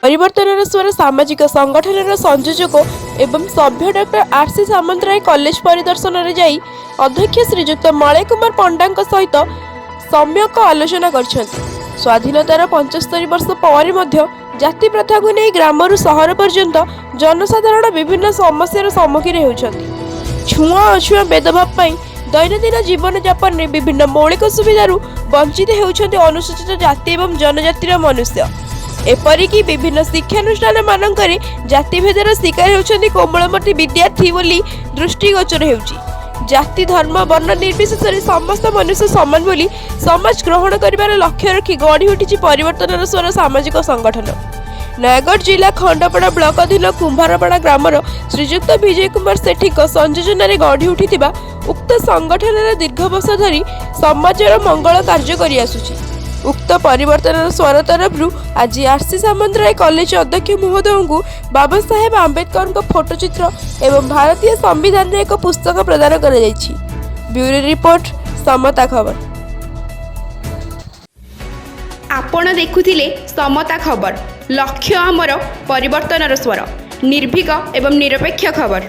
ପରିବର୍ତ୍ତନର ସ୍ୱର ସାମାଜିକ ସଂଗଠନର ସଂଯୋଜକ ଏବଂ ସଭ୍ୟ doctor R C Samantaray college ପରିଦର୍ଶନରେ ଯାଇ ଅଧ୍ୟକ୍ଷ ଶ୍ରୀଯୁକ୍ତ ମଳୟ କୁମାର ପଣ୍ଡାଙ୍କ ସହିତ ସମ୍ୟକ ଆଲୋଚନା କରିଛନ୍ତି। ସ୍ୱାଧୀନତାର 75 ବର୍ଷ ପରେ ମଧ୍ୟ ଜାତି ପ୍ରଥାକୁ ନେଇ ଗ୍ରାମରୁ ସହର ପର୍ଯ୍ୟନ୍ତ ଜନସାଧାରଣ ବିଭିନ୍ନ ସମସ୍ୟାର ସମ୍ମୁଖୀନ ହେଉଛନ୍ତି। ଛୁଆଁ ଅଛୁଆଁ ଭେଦଭାବ ପାଇଁ ଦୈନନ୍ଦିନ ଜୀବନଯାପନରେ ବିଭିନ୍ନ ମୌଳିକ ସୁବିଧାରୁ ବଞ୍ଚିତ ହେଉଛନ୍ତି ଅନୁସୂଚିତ ଜାତି ଏବଂ ଜନଜାତିର ମନୁଷ୍ୟ। ଏପରିକି ବିଭିନ୍ନ ଶିକ୍ଷାନୁଷ୍ଠାନ ମାନଙ୍କରେ ଜାତିଭେଦର ଶିକାର ହେଉଛନ୍ତି କୋମଳମତି ବିଦ୍ୟାର୍ଥୀ ବୋଲି ଦୃଷ୍ଟିଗୋଚର ହେଉଛି। ଜାତି, ଧର୍ମ, ବର୍ଣ୍ଣ ନିର୍ବିଶେଷରେ ସମସ୍ତ ମନୁଷ୍ୟ ସମାନ ବୋଲି ସମାଜ ଗ୍ରହଣ କରିବାର ଲକ୍ଷ୍ୟ ରଖି ଗଢ଼ି ଉଠିଛି ପରିବର୍ତ୍ତନର ସ୍ୱର ସାମାଜିକ ସଂଗଠନ। ନୟାଗଡ଼ ଜିଲ୍ଲା ଖଣ୍ଡପଡ଼ା ବ୍ଲକ ଅଧୀନ କୁମ୍ଭାରପଡ଼ା ଗ୍ରାମର ଶ୍ରୀଯୁକ୍ତ ବିଜୟ କୁମାର ସେଠୀଙ୍କ ସଂଯୋଜନାରେ ଗଢ଼ି ଉଠିଥିବା ଉକ୍ତ ସଂଗଠନର ଦୀର୍ଘ ବର୍ଷ ଧରି ସମାଜର ମଙ୍ଗଳ କାର୍ଯ୍ୟ କରିଆସୁଛି। ଉକ୍ତ ପରିବର୍ତ୍ତନର ସ୍ୱର ତରଫରୁ ଆଜି ଆର୍ସି ସାମନ୍ତରାୟ କଲେଜ ଅଧ୍ୟକ୍ଷ ମହୋଦୟଙ୍କୁ ବାବା ସାହେବ ଆମ୍ବେଦକରଙ୍କ ଫଟୋଚିତ୍ର ଏବଂ ଭାରତୀୟ ସମ୍ବିଧାନର ଏକ ପୁସ୍ତକ ପ୍ରଦାନ କରାଯାଇଛି। ବ୍ୟୁରୋ ରିପୋର୍ଟ, ସମତା ଖବର। ଆପଣ ଦେଖୁଥିଲେ ସମତା ଖବର। ଲକ୍ଷ୍ୟ ଆମର ପରିବର୍ତ୍ତନର ସ୍ୱର, ନିର୍ଭୀକ ଏବଂ ନିରପେକ୍ଷ ଖବର।